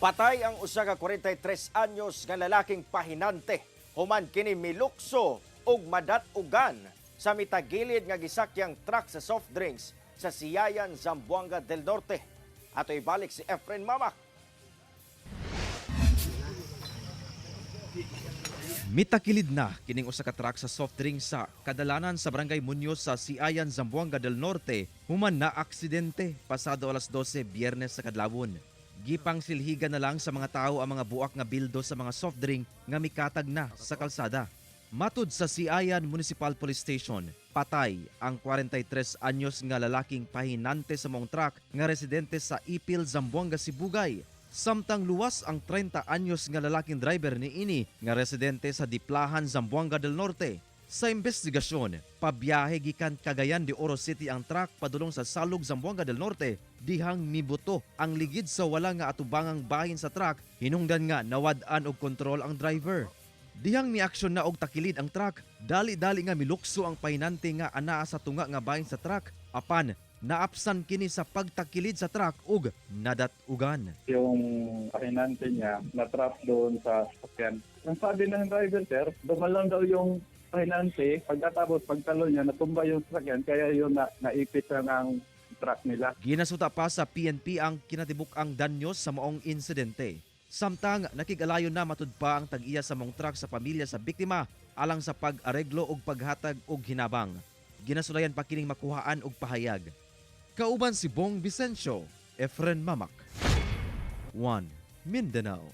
Patay ang usa ka 43 anyos nga lalaking pahinante human kini milukso ug madat-ugan sa mitagilid nga gisakyang truck sa soft drinks sa Siayan, Zamboanga del Norte. Ato ibalik si Efren Mamak. Mitakilid na kining usa ka truck sa soft drink sa kadalanan sa Barangay Muñoz sa Siayan, Zamboanga del Norte human na aksidente pasado alas 12 Biyernes sa kadlawon. Gipang silhigan na lang sa mga tao ang mga buak nga bildo sa mga soft drink nga mikatag na sa kalsada. Matud sa Siayan Municipal Police Station, patay ang 43 anyos nga lalaking pahinante sa mong truck nga residente sa Ipil, Zamboanga, Sibugay. Samtang luwas ang 30 anyos nga lalaking driver niini nga residente sa Diplahan, Zamboanga del Norte. Sa investigasyon, pabiyahe gikan Cagayan de Oro City ang truck padulong sa Salug, Zamboanga del Norte, dihang mibuto ang ligid sa wala nga atubangang bahin sa truck, hinungdan nga nawad-an og kontrol ang driver. Dihang miaksyon na og takilid ang truck, dali-dali nga milukso ang pahinante nga anaa sa tunga nga bahin sa truck, apan naapsan kini sa pagtakilid sa truck ug nadat-ugan. Yung pahinante niya na-trap doon sa sasakyan. Ang sabi ng driver, sir, dumalang daw yung pahinante, pagkatapos pagtalo niya, natumba yung sasakyan, kaya yun na, naipit na ng truck nila. Ginasuta pa sa PNP ang kinatibuk-ang danyo sa maong insidente. Samtang nakig-alayon na matud pa ang tag-iya sa maong truck sa pamilya sa biktima alang sa pag-areglo og paghatag og hinabang. Ginasulayan pa kining makuhaan og pahayag. Kauban si Bong Vicencio, Efren Mamak. 1. Mindanao.